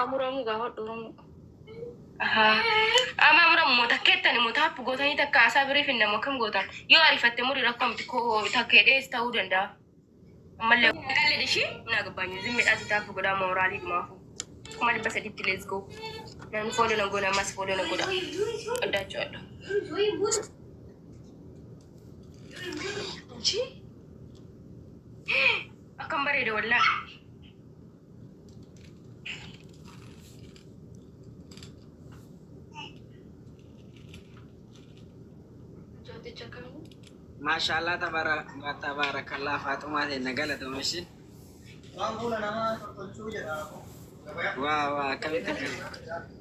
Haa muramuu gaafadhu Oromoo. Amma muramu moo takkeettani moo tap gootanii takka haasaa birii finna moo akkam gootan? Yoo ariifatte muri rakkoo miti koo takka hidhees ta'uu danda'a. Ammallee qallee ishii na gabbaanyu zimmiidhaati tap godhaa mooraalii dhumaafu. 300,000tti let's go. Namni follow na goona ammas follow na godha. Oddaachuu Akkam bareeda wallaa. Jooticha akkamii? Maashaallah tabarakallah Faaxumaa ta'e galatoomi ishii. Waan fuula namaa tottolchuu jedha. Waa waa akkamitti akkamitti.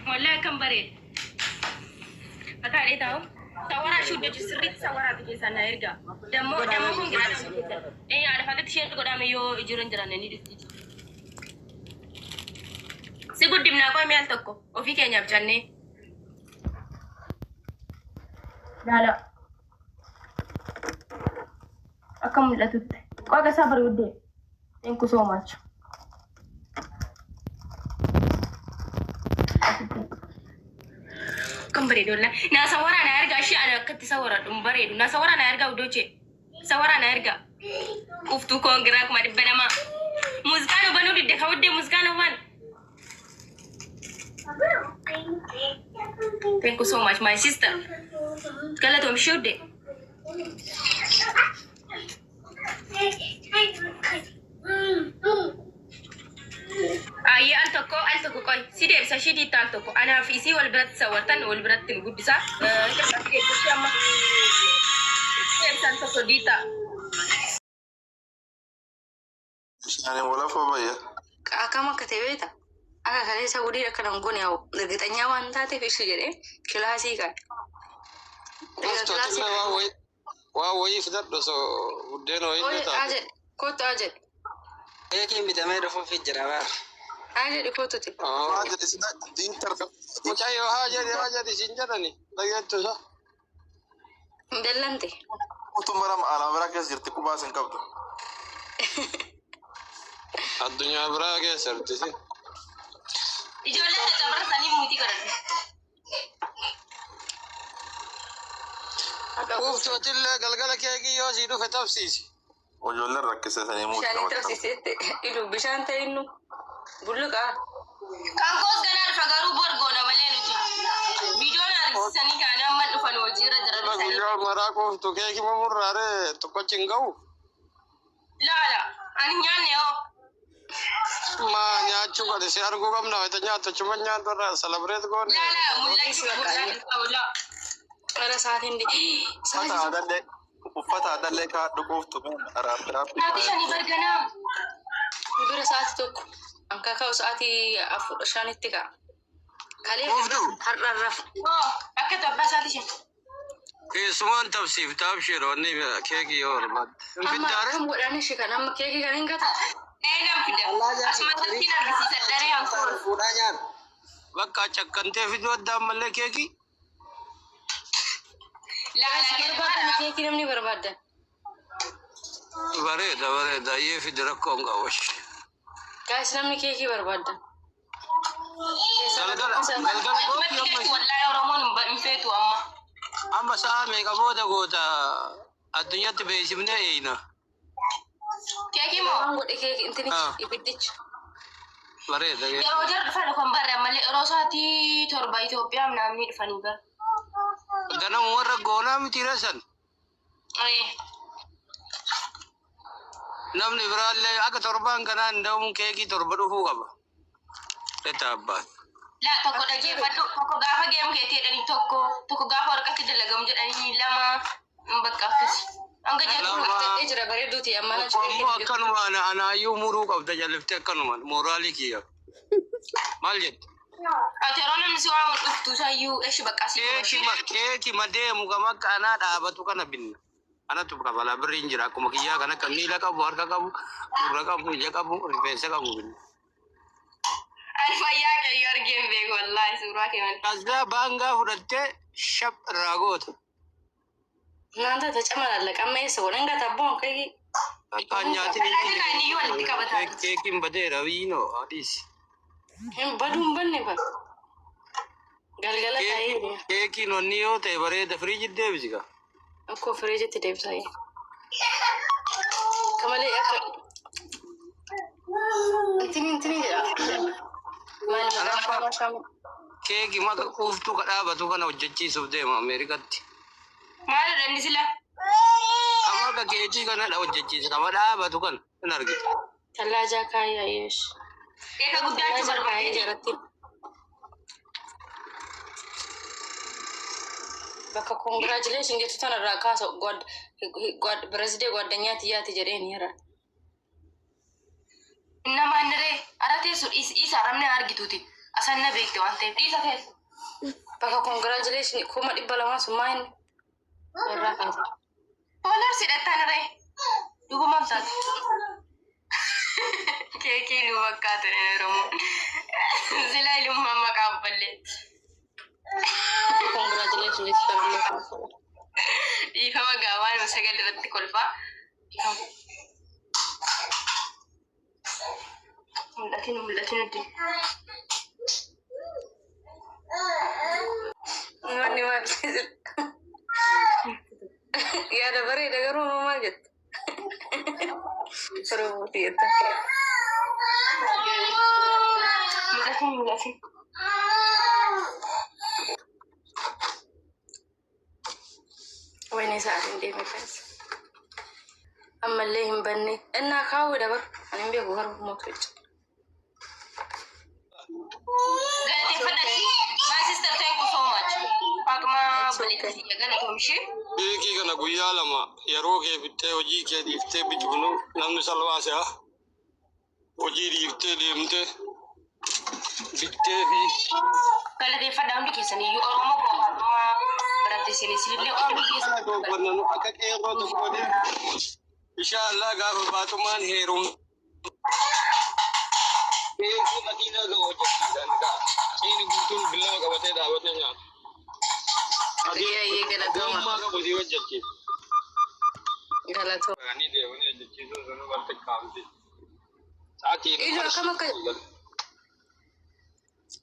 Wallahi akkam bareeda. Akaadhee taa'u. Sawaraa ishee hojjechu sirriitti sawaraatu keessaa na ergaa. Dammoo dammoo kun giraa nama keessa. Ee haadha faatitti isheen godhame yoo ijoolleen jiraanne ni dhufti. Si guddifnaa qo'ame al tokko ofii keenyaaf cannee. Laala. Akka mul'atutti. Qoqa isaa bareeddee. Thank you so much. Kan bareedu wallahi. Naa sawaraa na ergaa ishee ana akkatti sawaradhu hin bareedu. Naa sawaraa na ergaa iddoo Sawaraa na ergaa. Quftuu koongiraa 200,000. Muuziqaan hubanuu didde ka wuddee muuziqaan huban. Thank you so much my sister. Galatoom ishee wuddee. Ayyee al tokko al tokko qoy si deebisa ishii diitta al tokko anaa fi isii wal biratti sawwartan wal biratti nu guddisa. Si deebisa ishii amma. Si deebisa al tokko diitta. Bishaaniin walafoo bayya. Akkam akka ta'e beekta? Akka kaleessa gudii akka nan goone haa ergixanyaa waan taateef ishi jedhee kilaasii kan. Qoftu atillee waan wayii waan wayii fidadhu osoo buddeena wayii illee Haa taate. jedhe kottu haa jedhe Keekiin bitamee dhufuuf jira baar. haa jedhe kottuti. Haa jedhe sila diintar Mucayyoo haa jedhe haa jedhe siin jedhani dhageettu isa. Hin dallante. Utuu bara alaa biraa keessa jirti qubaas hin qabdu. Addunyaa biraa keessa jirti si. Ijoollee caccabara sanii muutii godhadhu. Quuftu atillee galgala keekii yoo sii dhufe tabsiisi. Ijoolleen rakkisee sanii muutii Bishaan itti qabatan. horsiiseette ilu bishaan ta'e innu bulluqaa. Kan koos ganaa dhufa garuu bor goona malee nuti. Viidiyoon argisisanii kaanii amma dhufan hojiirra jira dhufanii. Guyyaa maraa quuftu keekii mumurraaree tokkochi hin ga'u. Laala ani nyaanne hoo. Ma nyaachuu qabdi si arguu qabna wayita nyaattu achuma nyaattu irraa celebrate goone. Laala mul'achuu mul'achuu qabu laa. Qara sa'aatiin Uffata sa'aatii aadallee uffata aadallee kaadhu quuftu raappi raappi. Sa'aatii shanii barganaa. bira sa'aatii tokko anka ka'u sa'aatii afur shanitti ka'a. Kalee Quuftu. har'a rafu. Hoo akka tabbaa sa'aatii shan. Keessumaan tabsiifta abshir wanni keekii yoo barbaadde. Hin Amma fiddaare? akkam godhan ishee kan amma keekii kan hin gata. Ee nan fida. Asuma salphiin argisiisa daree hankoon. Fuudhaa nyaata. Bakka cakkantee fiduu adda ammallee keekii. Laala Barbaadan keekii namni barbaadan. Bareeda bareeda ayyee fidi rakkoo hin qabu. Gaas namni keekii barbaadan. Galgala galgala Achumatti gootu amma keetu wallahi Oromoon hin feetu amma. amma sa'a meeqa booda goota addunyaatti beeksifnee eeyna. Keekii moo? Waan godhe keekii intinichi Ah. ibiddichi. Bareeda. Yeroo jarri dhufan kan barre ammallee yeroo sa'aatii torba Itoophiyaa namni dhufanii bara. Ganama warra goonaa miti resan. Ee. Namni biraallee akka torbaan kanaa hin da'uun keekii torba dhufuu qaba. Eta abbaat. La tokko dhageeffadhu tokko gaafa geemu keetii jedhanii tokko tokko gaafa warqatti dalagamu jedhanii lama hin bakka akkasi. Hanga jedhu Lama. Argadhee jira bareeduuti amma na Tokko ammoo akkanumaan anaayyuu muruu qabda jalliftee akkanumaan mooraalii kiyya. Maal jette? Ati yeroo namni si waamu dhuftu isayyuu eshi bakka asii Keeki ma keeki ma deemu kam akka anaa dhaabatu kana binna. Anatu kabalaa birriin jira akkuma kiyyaa kan akka miila qabu harka qabu gurra qabu ija qabu rifeensa qabu binna. Ani fayyaa keeyyuu argee hin beeku wallaahi suuraa kee malee. Kasdaa baangaa fudhattee shap irraa goota. Naanta tacama lallaqa amma eessa godhan gata abboon keekii. Akka nyaatiin Dhalaati kan inni iyyuu walitti qabataa. Keekiin badeera wiinoo adiis. Hin baduu hin banne bara. Galgala taa'ee Keekiin onni yoo ta'e bareeda firiijii deebisi kaa. Akkoo firiijitti deebisaa. Akka malee akka intini intini jedha. Maal maqaan isaa? Keekii maka quuftuu ka dhaabatu kana hojjechiisuuf deema Ameerikaatti. Maalidha inni sila? Amma akka keekii kanadha hojjechiisa. Kama dhaabatu kana hin argita. Tallaajaa kaayyaa yeesh. Keeka guddaachuu Tallaajaa kaayyaa barbaade. jalatti. Bakka congratulation jettu tanarraa kaasa birthday gwaaddanyaa tiyyaati jedheen jira. Nama inni ara teessu isa ramne argituuti. Asan na beekte waan ta'eef dhiisa teessu. Bakka congratulation 200,000 sun maa inni irraa kaasa. Followers hidhattaan ree. Duuba maal taate? Keekii nu fakkaatu Oromoo. Sila ilummaa maqaa ballee. Congratulation jettu tanarraa kaasa. Dhiifama gaawaa nama sagal irratti kolfaa. Dhiifama. Mul'atin mul'atin nuti. Manni maal yaada bareeda garuu maal jettu? Roobootii jetta. Mul'atin mul'atin. Wayne sa'aatiin deeme keessa. Ammallee hin banne. Innaa kaawwi dabar. Ani hin beeku garuu mootu jecha. Galateeffadha. My sister, thank you so much. Faatumaa obboleettii kiyya galatoom ishee. Keekii kana guyyaa 2 yeroo kee bittee hojii kee dhiiftee bitunu namni salphaase haa. Hojii dhiiftee deemtee bittee fi Galateeffadha hundi keessaniyyuu Oromoo koo Faatumaa biratti isin isinillee hundi keessan. Akka qeerroo tokkooti. Insha Allah gaafa Faatumaan heerum. Keekii makiinaa ga'u hojjechiisan ga'a. Inni guutuun billawa qabatee dhaabatee nyaata. Iyyee galatooma. Gommaa qabu si hojjechiisa. Galatooma. Ani deemanii hojjechiisuun sun walitti kaa'amti. Sa'aatii Ijoo akkam akka.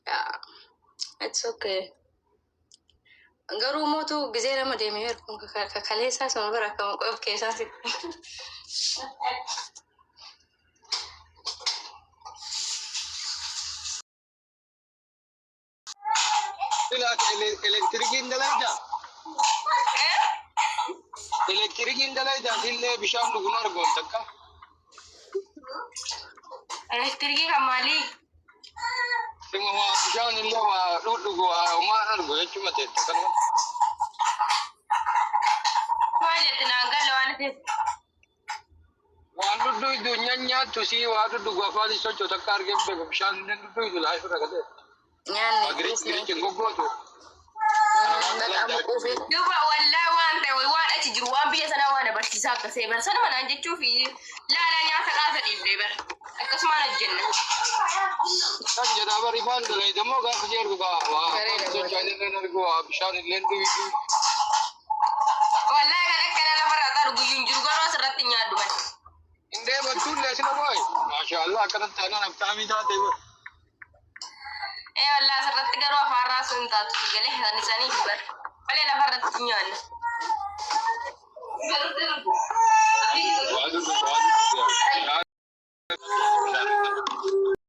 Yeah, it's okay. Garuu mootu gizee lama deemee erguun kaleessaa sun bira akkam of keessaa si. Elektirikiin dalagdaa? Elektirikiin dalagdaa sillee bishaan dhuguun argoon takka. Elektirikii kan maalii? Sima waa bishaan illee waa dhudhugu waa maan argu jechuudha teetta kanuma. Maal jette naan galle waan ta'eef. Waan dhudhuydu nyaanyaattu si waa dhudhugu afaan sochoo takka argee beeku bishaan illee dhudhuydu laayif irra galee. Nyaanni Girichi girichi goggootu. Dhaqaamu quufee. Duuba wallaa waan ta'e waan achi jiru waan biyya sanaa waan abarsiisaa akka ta'e bara sana manaan jechuuf laalaa nyaata qaasa dhiibdee bara akkasumaan hojjenna. Kan jedhaa bari ifaan dalayda immoo gaafa si argu gaa waa afaan socho'an illee argu waa bishaan illee dhuydu. Wallaa kan akkana lafarraa xaru guyyuu hin jiru garuu asirratti hin nyaadhu bari. Indee battuullee sila booyi. Maashaallah akkanatti aanaan haftaamii taate. Ee wallaa asirratti garuu afaan raasuu hin taatu galee san isanii bara malee lafarratti hin nyaanna. Waa dhudhu waa dhudhu.